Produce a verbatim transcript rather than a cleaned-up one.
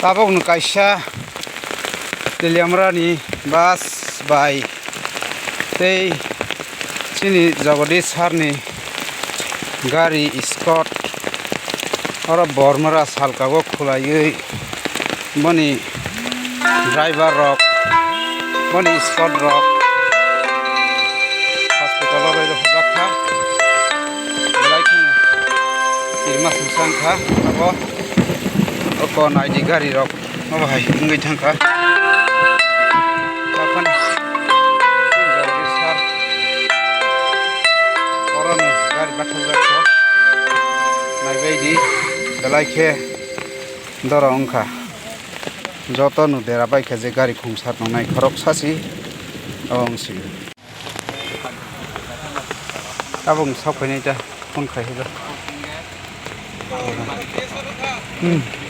Tabukno kaisa Teliamrani bus bai tei chini Jagadish sir ni gari Escort oro Bormara salka o khulaiwi boni driver rok, boni Escort rok hospital o rwi rwkha. Belai kheno kirima songsa wngkha abo. Oko naidi gari rok obo hai wngwi thangkha. Takhon jagadi sir orono gari bathajak kho. Naibaidi belai khe doro wngkha. Joto no dera bai khe je gari khungsar nongnai khorok sasi abo wngsi. Tabuk sok phainai ta phone khai hwba. Hmm.